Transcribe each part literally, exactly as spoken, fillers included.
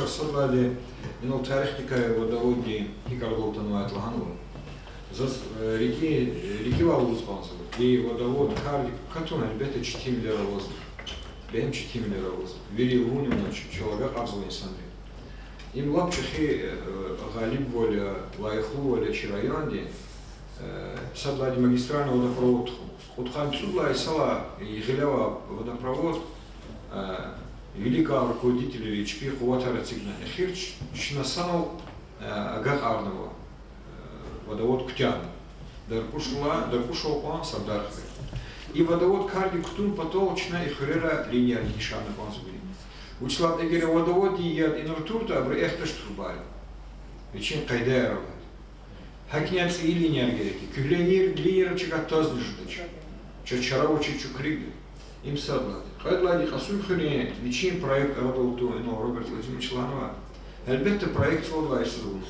Сад лагьайди, инал тарихдикай водоводдин гьикӀ арадал атанвайди лагьанва. Заз, э, рикӀи, рикӀивал лугьуз кӀанзава. И водовод кардик катун, гьелбетда, четинвилер авазва. Бегьем четинвилер авазва. Вири лугьун авунач, чал агакьарзава инсанри. Им лап чӀехи, э, гъалибвал я, лайихлувал я чи районди, э, сад лагьайди магистральный водопровод тухун. Кьудкъанни цӀуд лагьай йисалай гъиле авай водопровод, э, виликан руководительри чпи къуватар эцигна, эхир ч-, чна санал, э, агакьарнава, э, водовод куьтягьна. Даркьушла, Даркьушалай кьван Сардархуьр. И водовод кардик кутун патал чна и хуьрера линияр гишарна кӀанзавайди. Вучиз лагьайтӀа эгер водоводдин яд инра туртӀа, абуру эхдач трубаяр. Вичин къайдаяр ава. ГьакӀни цӀийи линияр герек я. Куьгьле линияр, линияр чӀагатазни жедач. Чаз чара авачир чукригда. Им сад лагьайди. Кьвед лагьайди, Кьасумхуьруьн вичин проект арадал тун, инал Роберт Владимирович лагьанва. Гьелбетда, проект цӀувад лагьай йисуз авунва.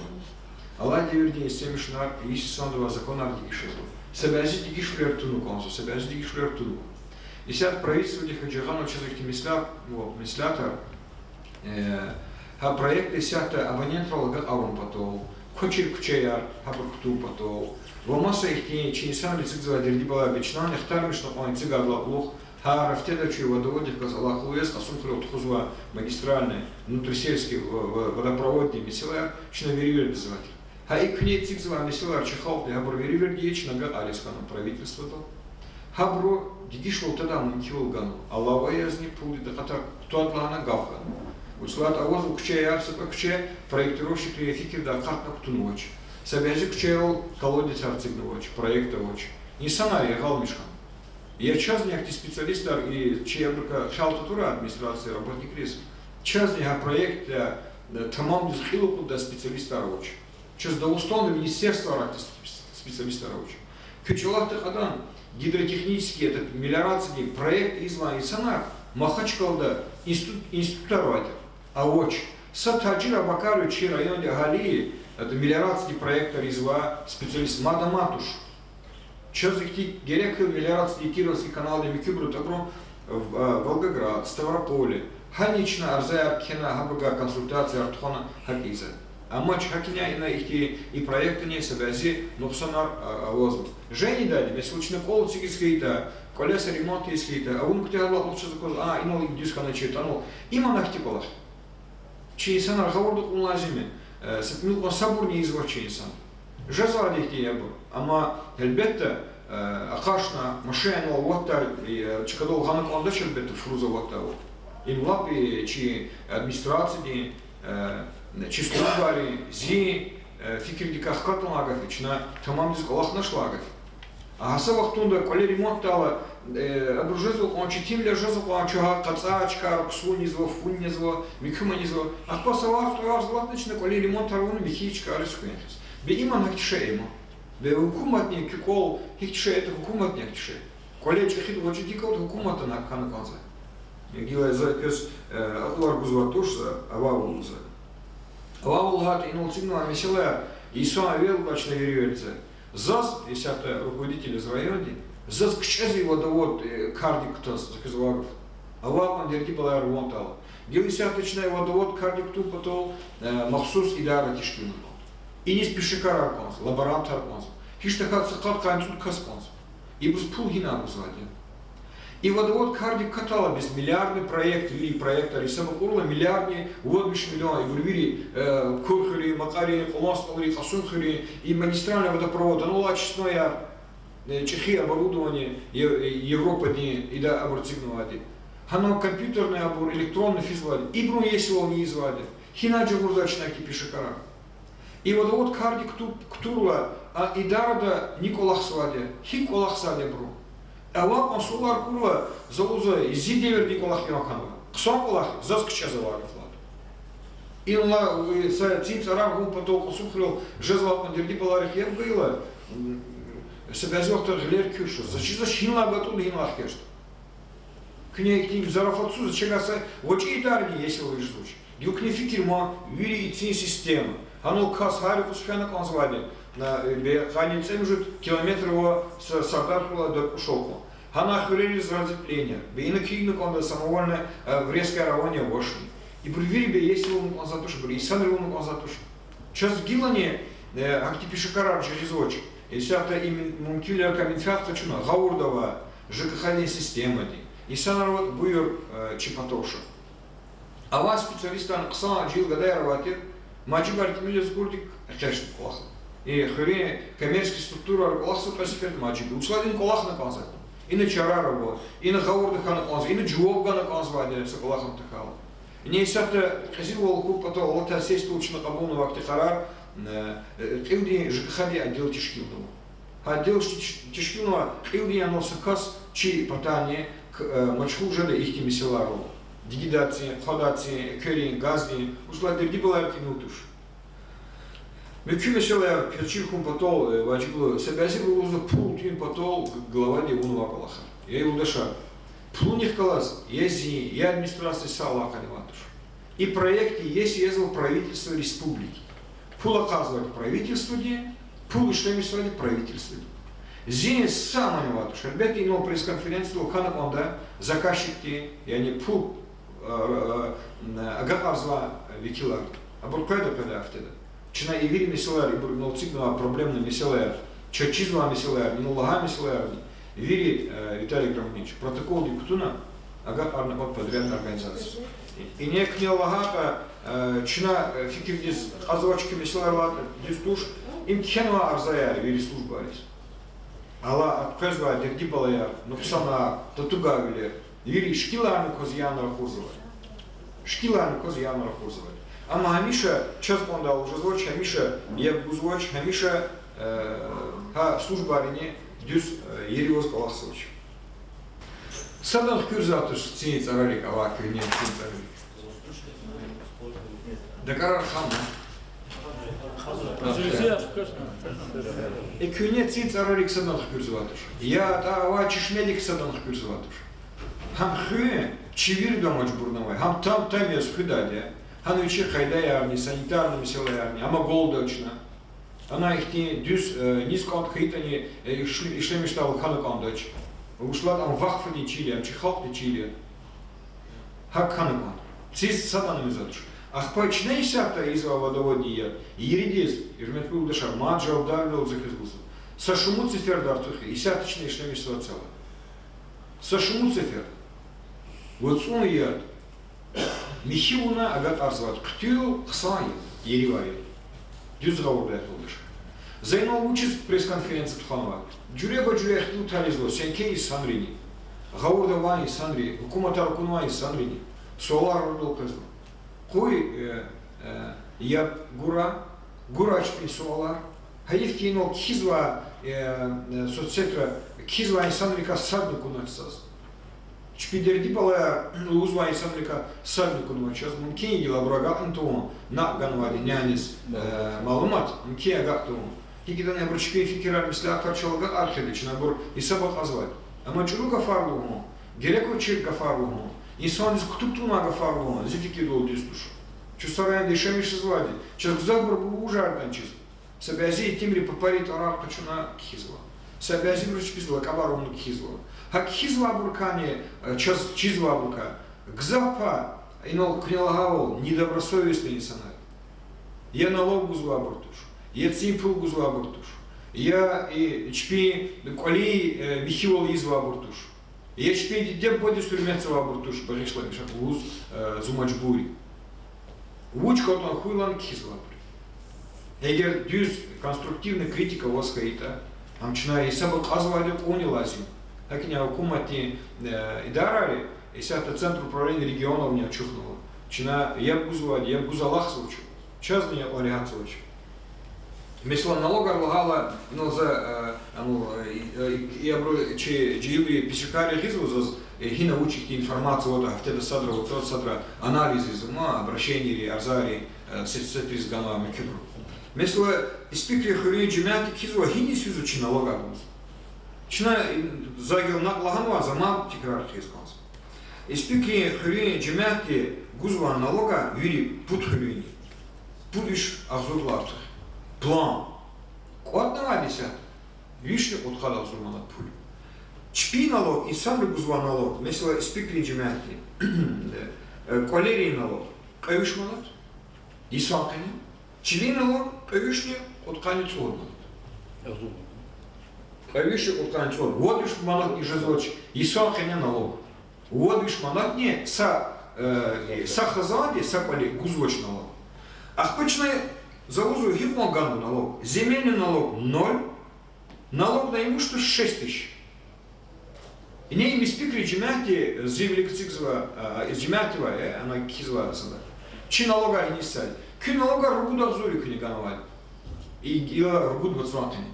Алай девирдин эсемишунар, йис йисандавай законар дегишзава. Са бязи дегишвилер туна кӀанзава, са бязи дегишвилер тунва. Исятда правительстводихъ жагъанва чаз ихьтин меслят, вот, меслятар, э, гьа проектда исятда абонентрал агакьарун патал, квачир куьчеяр гьабур кутун патал, ва маса ихьтин чи инсанри эцигзавай дерди-балаяр, бес чна ахтармишна кьван эцигайдалай кьулухъ, гьа рафтеда чун водоводдихъ галаз алакъалу яз Кьасумхуьрел тухузвай магистральный, внутрисельский в-, в-, водопроводдин месэлаяр чна веревирдизвай тир. Гьа и куьне эцигзавай месэлаяр чи халкьди, гьабур веревирди я, чна агакьариз хьана правительстводал. Гьабуру дегишвал тада мумкинвал ганва. Алава язни пулдин такьатар кутад лагьана гаф ганва. Вучиз лагьайтӀа авазва куьчеяр, са кьве куьче проектировщикрин фикирдай акъатна кутунвач. Са бязи куьчеяр колодецар эцигнавач, проект авач. Инсанар ягъалмиш хьана. Я чазни ахьтин специалистар, и чи абурукай хиял татурай администрациядин работникриз, чазни гьа проектда, э, тамамдиз кьил акъуддай специалистар авач. Чаз Дагъустанда министерствайрай специалистар авач. Куь чӀалахъди кьадан, гидротехнический, этот, мелиорациядин проект ийизвай инсанар Махачкъалада институт, институтар авайтӀа, авач. Са тажир абакарвач чи райондин агьалияр, это, мелиорациядин проектар ийизвай специалист мад амай туш. Чаз ихьтин герек я мелиорациядин, Кировский каналдин муькуьбуру тӀварун, в-, а, Волгоград, Ставрополь. Гьана чна арзаяр кхьена, гьабурувай консультацияр тухвана гьакӀ ийизвай. Амма гьакӀни ина ихьтин и проектдани са бязи нукьсанар, а, авазва. Жени дайди, месела, чна кӀвал эцигиз хьайитӀа, кӀвале са ремонт ийиз хьайитӀа, авун куьтягьайдалай кьулухъ чаз аквазва, а, инал дуьз хьанач, тӀанал. Има гьахьтин кӀвалах. Чи инсанар гъавурда кьун лазим я, э, са тӀимил кьван сабурни ийизвач чи инсан. Жезвайди ихьтин ябур. Амма, гьелбетда, э, акъашна машинал аватдай, э, чкадал гъана кӀандач, гьелбетда, фуруза аватдай. Им лап, э, чи администрациядин, э, чи службайрин, зи, э, фикирдикай хкатнавай гаф я, чна тамамдиз кӀвалахнач лагьай гаф я. А гьа са вахтунда кӀвале ремонт авурла, э, абур жезва кьван, четинвилер жезва кьван, чун гьа къацӀа чкайра ксунизва, фуннизва, муькуьманизва. Ахпа са варз-кьве варз алатна чна кӀвале ремонт авуна михьи чкайриз хвена хьиз. Бес има гьахьтин шей я ман. Бес гьукуматни куь кӀвал гьихьтин шей ятӀа, гьукуматни гьахьтин шей. КӀвале чӀехиди гъвечӀиди кӀанда, гьукуматдани гьакӀ хьана кӀанзава. Гила за квез, э, акьулар гузвай туш за, авайвал лугьуз. Авайвал лагьайтӀа, инал эцигнавай месэлаяр йисан эвелда чна веревирдзава. Заз, исятда руководитель яз райондин, заз кичӀезвай водовод, э, кардик кутаз, за квез вагаф. Авай кьван дерди-балаяр ван тала. Гила исятда чна водовод кардик кутун патал, э, махсус идара тешкилна кӀанда. Иниз пешекарар кӀанзава, лаборантар кӀанзава. Гьич тахьайтӀа са къад-къанни цӀуд кас кӀанзава. Ибуруз пул гьинай гузвайди я? И водовод кардик катайла бес миллиардный проект, вири проектар гьисаб акьурла миллиардный, вад виш миллион, ибур вири, э, Курхуьруьн, Макьарин, Кьулан СтӀалрин, Кьасумхуьруьн, и магистральный водопровод, анал очистной яр, э, чӀехи оборудование, Е-, э, Европадин, ида абур эцигнавайди. Гьана компьютерный абур, электронный физвайди. Ибурун иесивал ийизвайди. Гьинай жагъурзавай чна ихьтин пешекарар? И водовод кардик куту-, кутурла, а идарада ни кӀвалахзавайди я, гьикӀ кӀвалахзавайди я абуру? Авай кьван суалар кьурла, за лугьузва, зи девирдин кӀвалах я хьанва. Хъсан кӀвалах я, заз кичӀезвай гаф лагьайтӀа. Инлай, э, са цин цӀарар гъун патал Кьасумхуьрел жезвай кьван дерди-балайрихъ яб гайила, м, са бязи вахтара гъилер куьршаз. За чизвач, гьинлай гатӀунда, гьинлай хкажда. Куьне ихьтин зарафатсуз чагаса гъвечӀи идарани иесивал жезвач. Гила куьне фикир ман, вири и цин система. Гьанал кас гьар юкъуз фена кӀанзавайди, на, э, бе-, къанни цӀемуьжуьд километр ава Са-, Сардархуьрелай Даркьушал кьван. Гьана хуьрериз разветвление. Бес ина килигна кӀанда самовольное, э, врезкаяр авани, авачни. Ибур вири бес авуна кӀанзавайди туш, ибур инсанри авуна кӀанзавайди туш. Чаз гилани, э, гьахьтин пешекарар жагъизвач. Исятда и мумкинвилер, ка менфят къачуна, гъавурда авай ЖКХ-дин системади. Инсанар аватӀа, буюр, э, чи патав ша. Авай специалистарни хъсан жил гадаяр авай тир, мажибар тӀимил яз гурди экъечӀна кӀвалахна. И хуьруьн коммерческий структурайра кӀвалахзава кьве сеферда мажиб. Вучиз лагьайтӀа ина кӀвалахна кӀанзавайди. Ина чарар ава, ина гъавурда хьана кӀанзава, ина жаваб гана кӀанзавайди я са кӀвалахна тахьайла. Ина исятда къизилвал хьун патал алатай сессиядал чна кьабулнавай ахьтин къарар, э, э, кьилдин ЖКХ-дин отдел тешкилнава. Гьа отдел теш-, тешкилнава, кьилдин яна са кас чи патани к-, э, машгъул жеда ихьтин месэлайрал. Дигидацин, хъвадацин, экверин, газдин, вучиз лагьайтӀа дерди-балаяр тӀимил туш. Муькуь месэлаяр квез чир хьун патал, э, важиблу, са бязибуру лугьузва пул тӀуьн патал г-, главади авунвай кӀвалахар. Я юлдашар, пулунихъ галаз я зи, я администрациядин са алакъани авай туш. И проект иеси езва правительство республики. Пул акъатзавайди правительстводи, пул ишлемишзавайди правительстводи. Зи са мани авай туш. Гьелбетда, инал пресс-конференциядал хьана кӀанда заказчикди, яни пул, э, э, агакьарзавай векилар. Абур къведа-къведа афтеда. Чна и вири месэлаяр, ибур инал эцигнавай проблемный месэлаяр, чаз чизвай месэлаяр, инал лагьай месэлаярни, вири, э, Виталий Громович, протоколдик кутуна, агакьарна кьван подрядный организация. Ингье куьне лагьайтӀа, э, чна, э, фикирдиз кьазвач хьи месэлаяр лагьайтӀа дуьз туш, им кхьенвай арзаяр вири службайриз. Алай къвезвай дерди-балаяр, нукьсанар, татугайвилер, вири шикиларни кваз яна ракъурзавай. Шикиларни кваз яна ракъурзавай. Амма гьамиша чаз кӀандайла жезвач, гьамиша яб гузвач, гьамиша, э, гьа службайрини дуьз, э, ери аваз кӀвалахзавач. Садан хкуьрзавай туш цин цӀарарик, авай куьгьне цин цӀарарик. ДакӀарар хана. И куьгьне цин цӀарарик садан хкуьрзавай туш. ЯтӀа авай чешмедик садан хкуьрзавай туш. Гьам хуьн чи вирида мажбурнавай, гьам там-там яз хуьдайди я. Гьана вичин къайдаярни, санитарный месэлаярни, амма голдачна. Ана ихьтин дуьз, э, низ кӀан хьайитӀани, э, ишле-, ишлемишдайла хьана кӀандач. Вучиз лагьайтӀа ам вакъфдин чил я, чи халкьдин чил я. ГьакӀ хьана кӀан. Циз садан мезатӀуш. Ахпа чна исятда ийизвай водоводдин яд, еридиз, гьуьрметлу юлдашар, мад жавабдарвилелди за квез лугьузва, са шумуд сеферда артух я исятда чна ишлемишзавай цава. Са шумуд сефер. ВацӀун яд. Михьи авуна агакьарзавайди, хъуьтуьл хъсан я, еривай я. Дуьз гъавурда я, юлдашар. За инал вучиз пресс-конференция тухванвай? Жуьреба-жуьре ихтилатар ийизва, сенкей инсанрини, гъавурда авай инсанри, гьукуматар акунвай инсанрини суалар арадал къвезва. Къуй, э, э, яб гурай, гурай чпин суалар. Гьайиф хьи, инал кхьизвай, э, э, соцсетра кхьизвай инсанрикай садни акунач заз. Чпин дерди-балаяр лугьузвай инсанрикай садни акунач заз. Мумкин я гила абур агакьна тавун, накь ганвайди няниз, э, малумат, мумкин я агакь тавун. ГьикӀ ятӀани абуру чпин фикирар, меслятар чал агакьархъайди, чна абур гьисаба кьазвайди. Амма чӀуру гафар лугьун, герек авачир гафар лугьун, инсандиз кутуг тавунвай гафар лугьун, зи фикирдалди, дуьз туш. Чун са районда яшамиш жезвайди, чаз гзафбур вужар кӀан чизва. Са бязи итимри папарин тӀварар къачуна кхьизва. Са бязибуру чпиз лакӀабар авуна кхьизва. Гьа кхьизвайбурукайни, э, чаз чизвайбурукай гзаф пай, инал куьне лагьайвал, недобросовестный инсанар. Я налог гузвайбур туш, я цин пул гузвайбур туш, я, э, чпин кӀвалин, э, михьивал ийизвайбур туш, я чпин диде-бубадиз гьуьрметзавайбур туш, багъишламиша лугьуз, э, зун мажбур я. Вуч кӀантӀани хьайила кхьизвайбур я. Эгер дуьз конструктивный критика ваз хьайитӀа, ам чна гьисаба кьазвайди кьуна лазим. ГьакӀни гьукуматдин, э, идарари, исятда Центр управления регионовни ачухнава. Чна яб гузвайди, яб гуз алахъзавач. Чазни яб регьятзавач. Месела, налогар лагьайла, инал за, э, ам, э, и, э, и абуру чи жегьилри пешекарри гъизва заз, э, гьина вуч ихьтин информация аватӀа, гьафтеда садра, вацран садра анализ ийизва, обращениейри, арзаяр, э, соцсетриз ганва муькуьбуру. Месела, Испикрин хуьруьн жемятди кхьизва, гьиниз физва чи налогар лугьуз. Чна, э, за гила накь лагьанва, за мад тикрар хъийиз кӀанзава. Испикрин хуьруьн жемятди гузвай налогар вири пуд хуьруьнни, пуд виш агъзурдалай артух я. План кӀватӀнавайди исятда вишни кьудкъад агъзур манат пул я. Чпин налог, инсанри гузвай налог, месела, Испикрин жемятди, э, кӀвалерин налог, кьве виш манат, йисан къене, чилин налог кьве вишни кьудкъанни цӀуд манат. Кьве вишни кьудкъанни цӀуд. Вад виш манатни жезвач йисан къене налог. Вад виш манатни са, э, са хизанди, са кӀвале гузвач налог. Ахпа чна за лугьузва гьикьван ганва налог. Земельный налог ноль, налог на имущество шесть тысяч. Ингье им СПИК-ри жемятди, зи вилик эцигзава, а, жемятдивай, э, ана кхьизва сада. Чи налогар гьиниз сад. Куь налогар ругуд агъзур я куьне ганвайди. И, и ругуд вацран къене.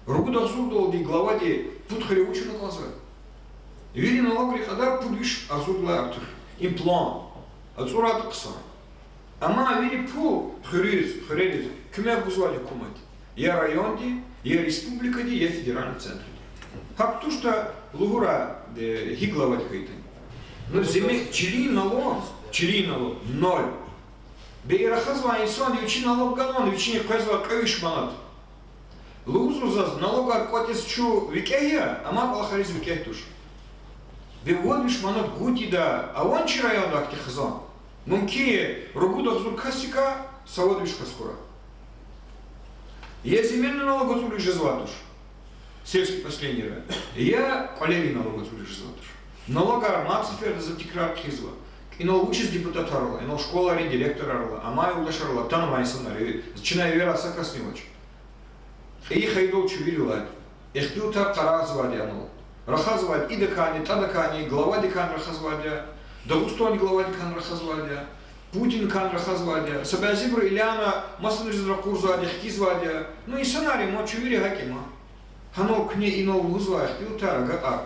Ругуд агъзурдалди главади пуд хуьре вуч авуна кӀанзава? Вири налогрин кьадар пуд виш агъзурдалай артух. Им план. А цӀурайтӀа хъсан. Амма вири пул хуьруьз, хуьрериз куьмек гузвайди гьукумат. Я районди, я республикади, я федеральный центрди. ГьакӀ туштӀа лугьурай, э, гьи главади хьайитӀани. Ну, земе-, чилин налог, чилин налог, ноль. Бес рахазвай инсанди вичин налог ганвани, вичини къвезвай кьве виш манат. Лугьузва заз, налогар кӀватӀиз чун викӀегь я, амма кӀвалахариз викӀегь туш. Бес вад виш манат гуз тийидай авани чи районда ахьтин хизан? Мумкин я, ругуд агъзур касдикай са вад виш кас хьурай. Я земельный налог ацӀуриш жезвай туш, сельский поселенийра, я кӀвалерин налог ацӀуриш жезвай туш. Налогар мад сеферда за тикрар хъийизва. Инал вучиз депутатар ала, инал школайрин директорар ала, амай юлдашар ала, атанвай инсанар я, чна эверай са касни авач. Кьейи хайидал чун вири алайди. Ихтилатар къарагъзавайди я анал. Рахазвайди идакайни, тӀадакайни, главадикайни рахазвайди я, Дагъустандин главадикайни рахазвайди я, Путиндикайни рахазвайди я. Са бязибуру Ильяна масанриз ракъурзавайди я, хкизвайди я. Ну, инсанар я ман, чун вири гьакӀ я ман. Гьанал куьне инал лугьузвай ихтилатар агакьар.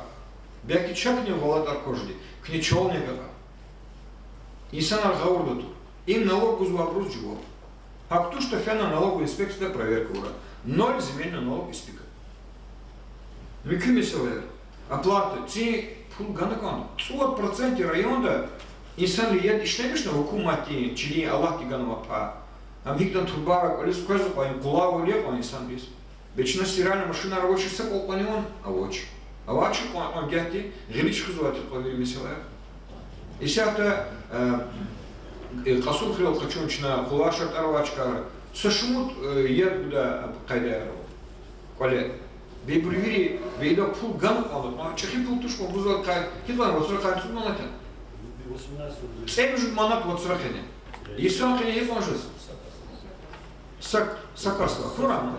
Белки чакни гъалатӀар квачирди, куьне чални агакьар. Инсанар гъавурда тур. Им налог гузвайбуруз жуваб. ГьакӀ туштӀа фена налоговый инспекцияда проверка авурай. Ноль земельный налог из пика. Муькуь месэлаяр. Оплата, цин пул гана кӀанда. ЦӀувад процентди районда инсанри яд ишлемишна гьукуматдин, чилин, Аллагьди ганвай пай. Ам гьикӀ ятӀани турбаяр кӀвализ къвезва кьван, им къулайвал я кьван инсанриз. Бес чна стиральный машинар авачир са кӀвал кьван авани? Авач. Авачир кьван, кьван гагьди гъилич хуьзвай тир кьван вири месэлаяр. Исятда, э, э, Кьасумхуьрел къачун чна къулай шартӀар авай чкайра. Са шумуд, э, яд гудай къайдаяр ава. КӀвале. Бес ибур вири, бес ида пул гана кӀанда, ма чӀехи пул туш, ма гузвай кьван, гьикьван вацра кьван цӀуд манат я? ЦӀемуьжуьд манат вацра къене. Йисан къене гьикьван жез? Са, са касдилай хьурай ам.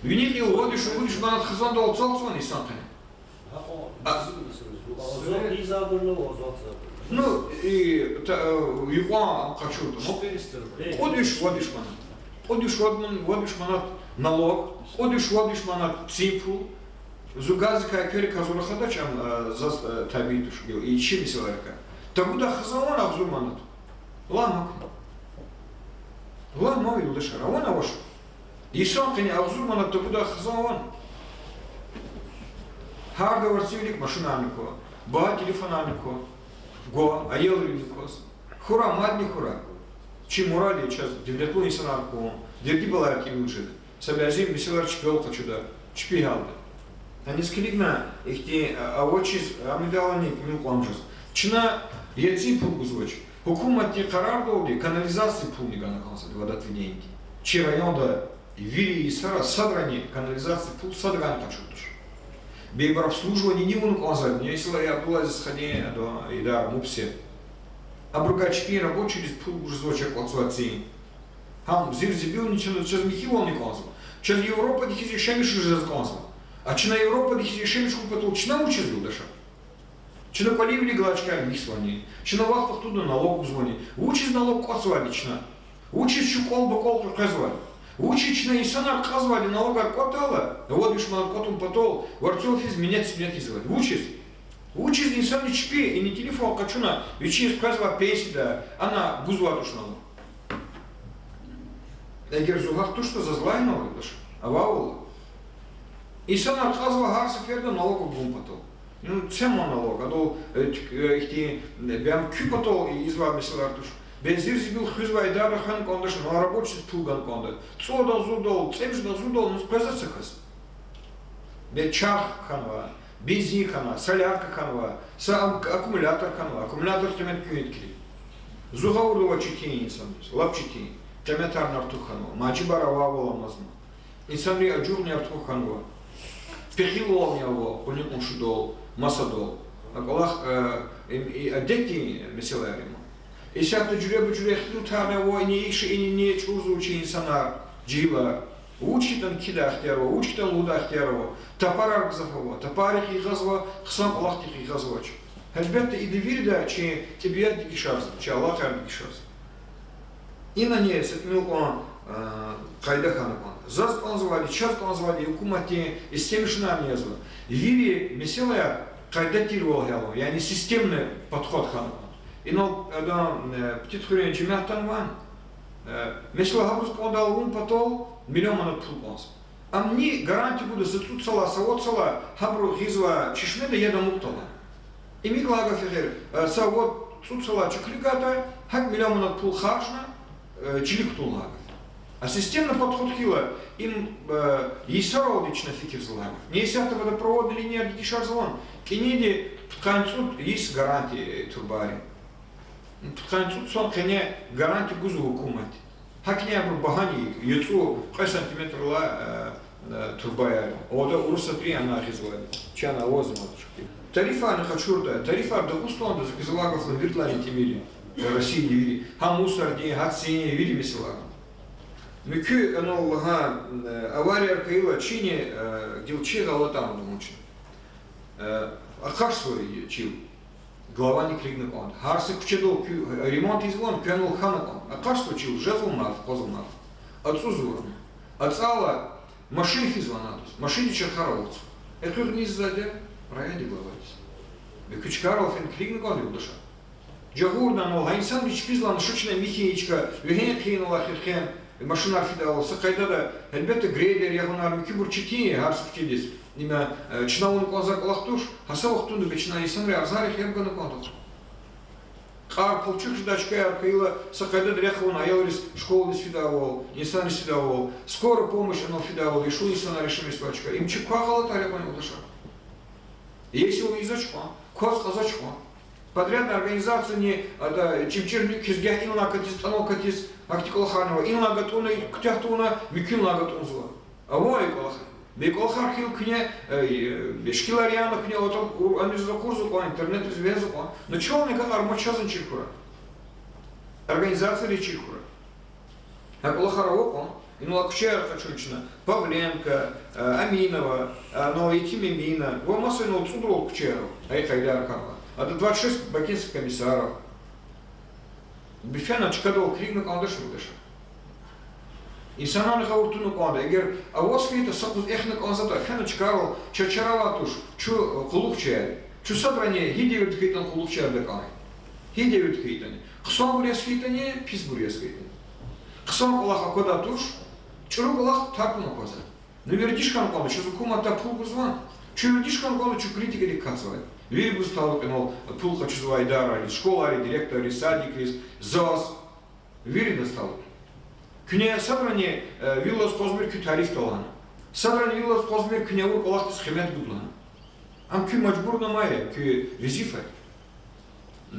Вини кьил вад виш, вад виш манат хизандал цалцвани йисан къене? Ну, и, та, э, юкьван къачуртӀа, ну, кьуд виш, вад виш манат. Кьуд виш, вад ман-, вад виш манат налог, кьуд виш, вад виш манат цин пул. Зун газдикай, квеликай зун рахадач, ам, э, заз, э, табий туш, и чи месэлайрикай. Тагудай хизан авани агъзур манат? Лагь ман. Лагь ман, юлдашар, авани авач? Йисан къене агъзур манат тагудай хизан авани? Гьарда варцин вилик машинарни ква, багьа телефонарни ква, гва, аялрини кваз. Хьурай, мадни хьурай. Чи мурад я чаз девлетлу инсанар хьун, дерди-балаяр тӀимил жеда. Са бязи месэлаяр чпел къачуда, чпи гьалда. Гьаниз килигна, ихьтин, а, авачиз, амидалани тӀимил кьван жез. Чна яцин пул гузвач. Гьукуматдин къарардалди канализациядин пулни гана кӀанзавайди, водоотведениедин. Чи районда вири йисара садрани канализациядин пул садавайни къачун туш. Бес ибур обслуживание авуна кӀанзавайди, месела, Абдулазиз хадин, ада, идар, мубсер. Абурукай чпин рабочийриз пул гуз жезвач аквазвайди цин. Гьам зир-зибилни чна, чаз михьивални кӀанзава. Чаз Европада хьиз яшамиш жез кӀанзава. А чна Европада хьиз яшамиш хьун патал чна вучиз, юлдашар? Чна кӀваливилик галачкар михьизвани? Чна вахт-вахтунда налог гузвани? Вучиз налог кӀватӀзавайди чна? Вучиз чун кӀвал-бакӀвал къекъвезвайди? Вучиз чна инсанар кьазвайди налогар кӀватӀайла, вад виш манат кӀватӀун патал, варцел физ минет-синет ийизвайди? Вучиз? Вучиз инсанри чпи, ина телефон къачуна, вичиз къвезвай пенсияда, ана гузвай туш налог? Эгер зун гьахъ туштӀа, заз лагь налог, юлдаш. Авайвал. Инсанар кьазва гьар сеферда налог гун патал. Ну, це ман налог, адал, э, туьк-, э, ихьтин, э, бям куь патал ийизвай месэлаяр туш. Бес зир-зибил хуьзвай идарайра хвена кӀанда, чна рабочийриз пул гана кӀанда. ЦӀуд агъзурдал, цӀемуьжуьд агъзурдал, ну, къвезва са кас. Бес чарх хьанва, бензин хьанва, солярка хьанва, са ак-, аккумулятор хьанва, аккумулятор къимет куьн ятӀа килиг. Зун гъавурда ава четин инсанриз, лап четин. Къиметарни артух хьанва, мажибар авайвал амазма. Инсанри ажугъни артух хьанва. Пехилвални ава къуни-къуншидал, масадал. А кӀвалах, э, и, и адетдин месэлаяр я им. Исятда жуьреба-жуьре ихтилатарни ава, ини иша, ини ни, чӀурзава чи инсанар, жегьилар. Вуч хьайитӀани кхьидай ихтияр ава, вуч хьайитӀани лугьудай ихтияр ава. Тапарар гзаф ава, тапаррихъ йигъазва, хъсан кӀвалахдихъ йигъазвач. Гьелбетда, ида вирида чи тӀебиат дегишарзава, чи алакъаяр дегишарзава. Инани са тӀимил кьван, а, къайда хьана кӀанда. Заз кӀанзавайди, чаз кӀанзавайди, гьукуматдин истемишунарни язва. Вири месэлаяр къайда тирвал гьялун, яни системный подход хьана кӀанда. Инал адан, э, Птитхуьруьн жемят атанвай, э, месела, гьабуруз кӀандай вун патал миллион манат пул кӀанзава. Ам ни гарантия гуда са цӀуд йисалай, са вад йисалай гьабуру гъизвай чешмеда яд амукьдалай. Им икӀ лагьай гаф я эхир, э, са вад, цӀуд йисалай чуькуьлуь гайитӀа, гьакӀ миллион манат пул харжна, э, чилик кутун лагьай гаф. А системный подход хьайила, им, э, йисаралди чна фикирзава лагьай гаф. Ни исятда водопроводный линияр дегишарзавани, кӀаниди пудкъанни цӀуд йис гарантия, э, турбайрин. Пудкъанни цӀуд йисан къене гарантия гузва гьукумат. ГьакӀни абуру багьани, яцӀу кьве сантиметрдилай, э, э, турбаяр. Ада Урусатрин ана гъизвайди. Чна авазма. Тарифарни къачуртӀа, тарифар Дагъустанда, за квез лагьай гаф, виридалайни тӀимил я. Россияда вири. Гьа мусордин, гьа цин, вири месэлайрин. Муькуь, анал лагьай, э, аварияр хьайила, чини, э, гила чи гъалатӀ ама лугьун чна. Э, акъатзава чил. Главани килигна кӀанда. Гьар са куьчедал куь-, ремонт ийизвани, куьне хьана кӀанда. Акъатзава чил, жезва марф, къвезва марф. АцӀузва. АцӀайла машин физва анадач. Машиндин чархар авурзава. Экъуьгъни ийизвайди я райондин главадиз. Муькуь чкайрал фена килигна кӀанда, юлдашар. Жагъурна анал, гьа инсанри чпиз лагьана, ша чна михьи чка, вегьин-хъийин алай хирхен, машинар фидайвал, са къайдада, гьелбетда, грейдер ягъунар, муькуьбур четин я гьар са куьчедиз. Има, э, чна авуна кӀанзавай кӀвалах туш, гьа са вахтунда бес чна инсанрин арзарихъ яб гана кӀанда. Кьар-пал чуьхъ жедай чкаяр хьайила, са къайдада рехъ авуна аялриз школадиз фидайвал, инсанриз фидайвал, скорая помощь анал фидайвал, яшлу инсанар яшамиш жезвай чка. Им чи квай гъалатӀар я кьван, юлдашар. Если вун ийизвач кьван, кваз кьазвач кьван. Подрядный организацияни, ада, чӀимчӀирни квез гагь инлай катиз, тӀанал катиз, гьахьтин кӀвалахарни ава. Инлай гатӀунна, куьтягь тавуна, муькуьнлай гатӀунзава. Авай кӀвалахар. Бес кӀвалахар хьайила куьне, э, шикилар яна куьне, атӀа, ур-, аниз ракъурзава кьван, интернетриз вегьезва кьван. Но чални гьакӀ ама чазни чир хьурай. Организацияри чир хьурай. Гьа кӀвалахар ава кьван, инлай куьчеяр къачун чна: Павленко, э, Аминова, э, ну, Етим Эмина, ва маса, ну, цӀудрал куьчеяр ава, гьа и къайдаяр кӀанда. Ада двадцать шесть бакинский комиссаров. Бес фена чкадал килигна кӀандач, юлдашар. Инсанарни гъавурда туна кӀанда. Эгер аваз хьайитӀа, са юкъуз эхна кӀанзаватӀа, фена чкайрал, чаз чара авай туш, чун, э, къуллугъчияр я. Чун садрани гьи девирда хьайитӀани къуллугъчияр я кӀан. Гьи девирда хьайитӀани. Хъсанбур яз хьайитӀани, писбур яз хьайитӀани. Хъсан кӀвалах аквадай туш, чӀуру кӀвалах таркьун аквазва. Ну, вердиш хьана кӀанда, чаз гьукуматдай пул гузвани? Чун вердиш хьана кӀанда, чун критикадик акатзавай. Вирибуруз талукь я инал пул къачузвай идарариз, школайриз, директорриз, садикриз, заз. Виридаз талукь я. Куьне садрани, э, вилеллаз къвазмир куь тарифда лагьана. Садрани вилеллаз къвазмир куьне авур кӀвалахдиз къимет гуда лагьана. Ам куь мажбурнама я, куь везифа я.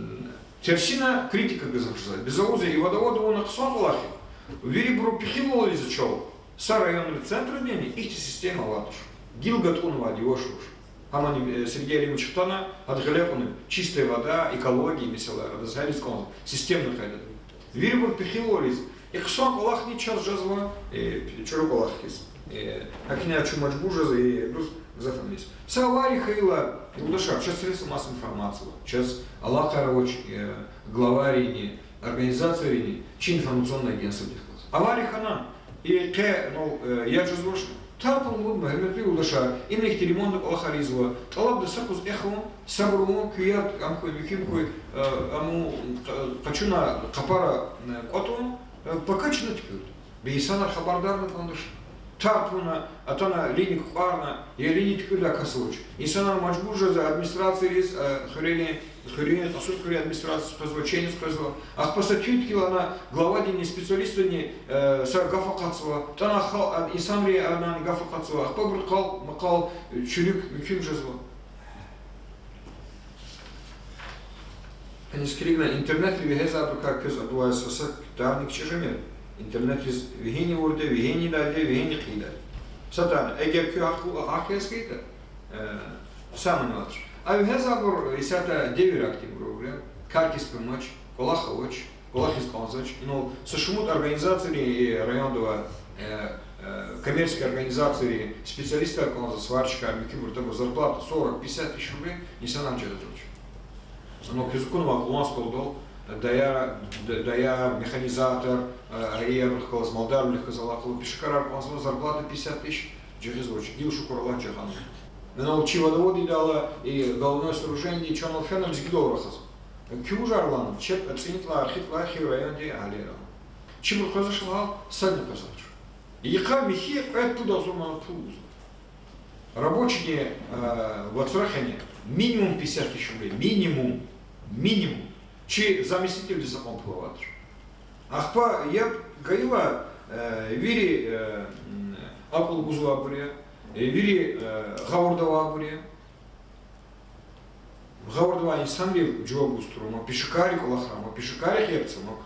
М, терсина критика гзаф жезва. Бес за лугьузва, и вад-вад авуна хъсан кӀвалах я. Вирибуру пехилвал ийиз чал, са районрин центрдани ихьтин система авайди туш. Гил гатӀунвайди, ваш-ваш. Гьамани, э, Сергей Алимович хтана, гьада гъиле кьуна, чистая вода, экология, месела, адаз гьаниз кӀанзава, системный къайдада. Вирибур пехилвал ийиз, и хъсан кӀвалахни чаз жезва, э, чӀуру кӀвалах хьиз. Э, гьакӀни чун мажбур жезва, э, дуьз гзаф амиз. Са авария хьайила, юлдашар, чаз средства массовой информации ава, чаз алакъаяр авач, э, главайрини, организацийрини, чи информационный агентстводихъ галаз. Авария хьана, и къе, ну, э, яд жезвач, тапун лугьуда, гьуьрметлу юлдашар, им ихьтин ремонтдин кӀвалахар ийизва, тӀалабда са юкъуз эхун, сабур авун, куь яд, ам хьуй, муькуьм хьуй, э, ам къа-, къачуна къапара, э, кӀватӀун, э, пака чна туькӀуьрда. Бес инсанар хабардарна кӀандач. Тапуна, атана линия кьукьарна, я линия туькӀуьрдай кас авач. Инсанар мажбур жезва администрацийриз, э, хуьрерин, хуьруьн, Кьасумхуьруьн администрациясиз къвезва, чейниз къвезва. Ахпа са туьнт гила ана главадини, специалистдини, э, са гаф акъатзава. ТӀана хал-, а, инсанри анани гаф акъатзава. Ахпа абур къал-макъал, э, чуьнуьк, муькуьм жезва. Низ килигна, интернетри вегьезвайбурукай квез абурувай са, са тарни кичӀе жемир. Интернетриз вегьин авурди, вегьин ийидай, вегьин хъийидай. Са тарни, эгер куь гьахъ, гьахъ яз хьайитӀа, э, са мани авач. А вегьезвайбур исятда девир актив роль, кар кес пумач, кӀвалах авач, кӀвалахиз кӀанзавач. Инал са шумуд организацийри, э, районда авай, э, э, коммерческий организацийри специалистар кӀанзава, сварщикар, муькуьбур, табур, зарплата сорок, пятьдесят тысяч рублей инсанар жезвач. Ана квез акунва кьулан столдал, даяр, д-, даяр, механизатор, э, гьа и абурухъ галаз, малдарвилихъ галаз алакъалу пешекарар кӀанзава, зарплата пятьдесят тысяч, жагъизвач, гила шукур Аллагь, жагъанва. Ана чи водовод ийидайла, и головное сооружение, чан фена лезгидал рахазва. Куь вужар лагьана, чеб цӀинтӀлай, хитӀлай хьи районди агьалияр ала. Чибур къвезвач лагьана, садни къвезвач. Йикъа михьи кьвед-пуд агъзур манат пул гузва. Рабочийди, э, вацра хьана, минимум пятьдесят тысяч рублей, минимум, минимум. Чи заместительдиз акьван пул авач. Ахпа яб гайила, э, вири, э, м, акьул гузвайбур я, э, вири, э, гъавурда авайбур я. Гъавурда авай инсанрив жаваб гуз тур ама, пешекарри кӀвалахар ама, пешекаррихъ яб цава ама.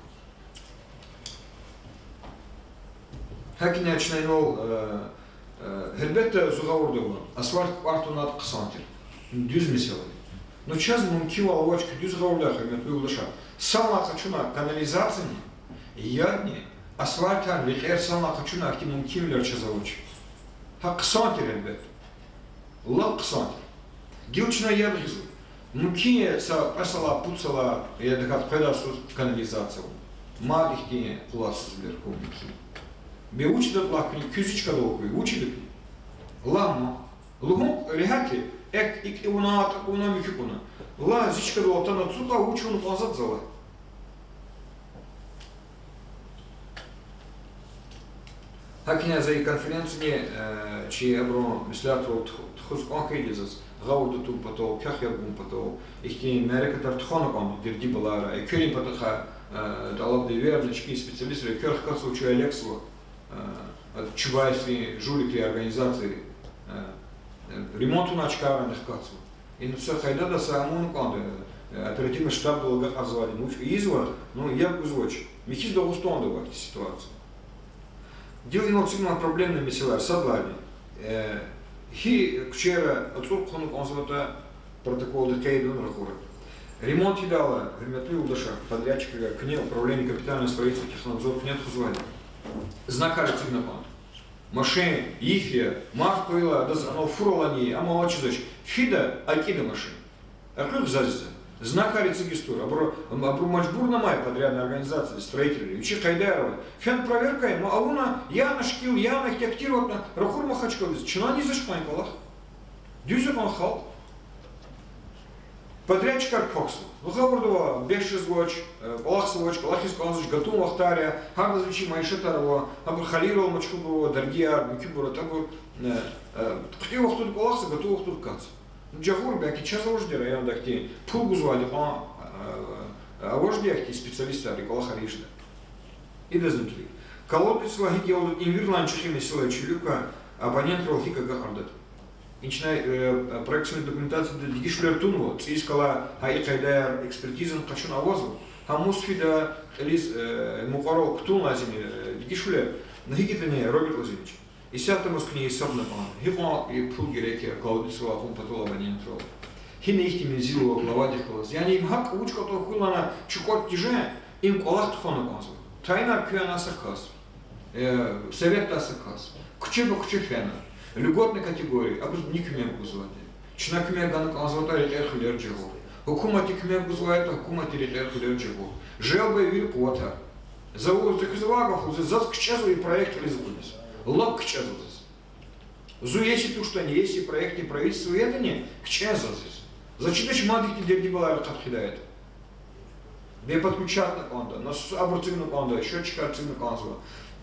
ГьакӀни чна инал, э, э, гьелбетда, зун гъавурда ава, асфальт кӀватӀ тавунайтӀа хъсан тир. Дуьз месэла я. Ну, чаз мумкинвал авач куь дуьз гъавурда, гьуьрметлу юлдашар. Санлай къачуна канализацияни, ядни асфальтар, рекьер санлай къачуна, ахьтин мумкинвилер чаз авач. Гьа хъсан тир, гьелбетда. Лап хъсан тир. Гила чна яб гъизва. Мумкин я са кьве йисалай, пуд йисалай я тахьайтӀа къведай йисуз канализация авун. Мад ихьтин къуллугъзавилер хьун мумкин я. Бес вуч ятӀа лагь куьне, куьн зи чкадал хьуй, вуч ятӀа куьне? Лагь ман. Лугьун регьят я, экв икӀ авуна, тӀакӀ авуна, муькуь кьуна. Лагь, зи чкадал атана цукьа вуч авуна кӀанзаватӀа за лагь. ГьакӀни за и конференцияни, э, чи абурун меслятвал тух-, тухуз кӀан хьайиди я заз, гъавурда тун патал, квехъ яб гун патал, ихьтин мярекатар тухвана кӀанда дерди балайра, экверин патахъай, э, тӀалабда эверна, чпин специалистри эквер хкатзава, чун элексва, э, Чубайсрин жуликри организацийри, э, э, ремонт авунай чкайрани хкатзава. Ина са къайдада са амун кӀанда, э, оперативный штабдал агакьарзавайди вуч ийизва, ну, яб гузвач. Михьиз Дагъустанда авай ихьтин ситуация. Гила инал эцигнава проблемный месэлаяр, сад лагьайди. Э, гьи куьчера ацӀур хъувуна кӀанзаватӀа, протоколда къейд авуна ракъура. Ремонт ийидайла, гьуьрметлу юлдашар, подрядчикар, куьне управление капитального строительства, технадзор, куьне тухузвайди. Знакар эцигна кӀанда. Машин йиф я, марф хьайила, адаз анал фур алани, ам алачизвач, фида, акӀида машин. Экъуьгъ заз за. Знакар эцигиз тур, абуру, абуру мажбурнамай подрядная организация, строительри, вичи къайдаяр авай. Фена проверка ая, ма авуна, яна шикил, яна ихьтин активатна, ракъур Махачкъаладиз, чна ийизвач кьван кӀвалах. Дуьз я кьван халкь. Подрядчикар квахьзава. Гъавурда ава, бес жезвач, э, кӀвалахзавач, кӀвалахиз кӀанзавач, гатун вахтар я, гьардаз вичин майишатар ава, гьабур халийрал машгъулбур ава, даргияр, муькуьбур, атӀабур, э, э, хъуьтӀуьн вахтунда кӀвалахзава, гатун вахтунда кацзава. Ну, жагъур, белки чаз аважди райондахьтин пул гузвайди кьван, э, э, аважди ахьтин специалистар и кӀвалахар ийижда. Идаз нутлик. Колодецвал гьикӀ ялда, им вирилай чӀехи месэла я, чуьлуькай абонентрал гьикӀ агакьардатӀа. Инчнай, э, проектный документацияда дегишвилер тунва, цӀийиз кӀвале гьа и къайдаяр экспертизани къачуна авазва, гьа мус фида кьилиз, э, мукьварал кутун лазим я, э, дегишвилер, ну гьикӀ ятӀани робить лазим я. Исятда мус куьне гьисабна кӀанда, гьикьван и пул герек я колодецвал кьун патал абонентрал. Гьина ихьтин мензил ава главадихъ галаз. Яни им гьакӀ вуч кӀватӀа хьуй лагьана чукӀвад тежен, им кӀвалах тухвана кӀанзава. Тайинар куьне са кас, э, советдай са кас, куьче ба куьче фена, льготный категория, абуруз ни куьмек гузвайди. Чна куьмек гана кӀанзаватӀа, рекьер хуьлер жагъур. Гьукуматди куьмек гузвайтӀа, гьукуматди рекьер хуьлер жагъур. Желб ая вири къуватар. За ваз, за квез авай гаф лугьуз, заз кичӀезва и проект кьилиз акъудиз. Лап кичӀезва заз. Зун если туштӀани, если проектни правительстводи ятӀани, кичӀезва заз. Заз чидач мад ихьтин дерди-балайрихъ хъидаятӀа. Бес подключатьна кӀанда, насос абур эцигна кӀанда, счётчикар эцигна кӀанзава.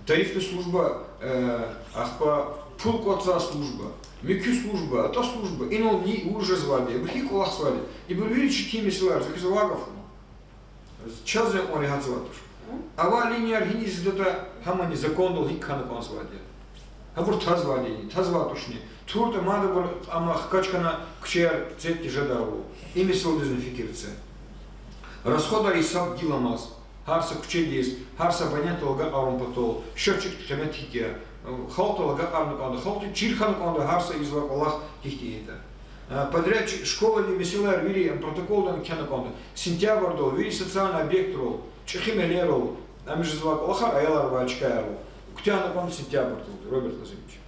Тарифный служба, э, ахпа пул кӀватӀзавай служба, муькуь служба, атӀа служба, инал ни вуж жезвайди, ибур гьикӀ кӀвалахзавайди, ибур вири четин месэлаяр, за квез авай гаф я. Чаз за кьван регьятзавай туш. Авай линияр гьиниз ийидатӀа, гьамани закондал гьикӀ хьана кӀанзавайди я. Гьабур тазвайди яни, тазвай тушни. ТуртӀа мад абур, амма хкаж хьана куьчеяр центр тежедай ава. И месэладизни фикир це. Расходар гьисаб гиламаз, гьар са куьчедиз, гьар са абонентдал агакьарун патал, счётчикдин къимет гьикӀ я, халкьдал агакьарна кӀанда, халкьди чир хьана кӀанда гьар са ийизвай кӀвалах гьихьтин ятӀа. Подрядчик, школадин месэлаяр вири ам протоколдани кхьена кӀанда. Сентябрдал вири социальный объектрал, чӀехи мелерал, ам жезвай кӀвалахар, аялар авай чкаяр, куьтягьна кӀанда сентябрдалди, Роберт Казимович.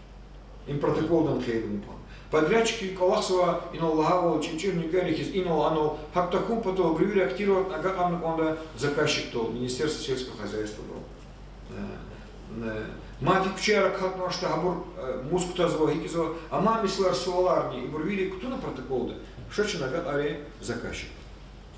Им протоколдани хъийида мукьван. Подрядчикри кӀвалахзава, инал лагьайвал, чӀичӀир нуькӀвери хьиз, инал-анал, гьакӀ тахьун патал, абуру вири активно агакьарна кӀанда заказчикдал, Министерство сельского хозяйстводал. Э, э, мад и куьчеяр акатнавачтӀа, гьабур, э, мус кутазва, гьикӀ жезва, амай месэлаяр, суаларни, ибур вири кутуна протоколда, ша чна агакьарин заказчик.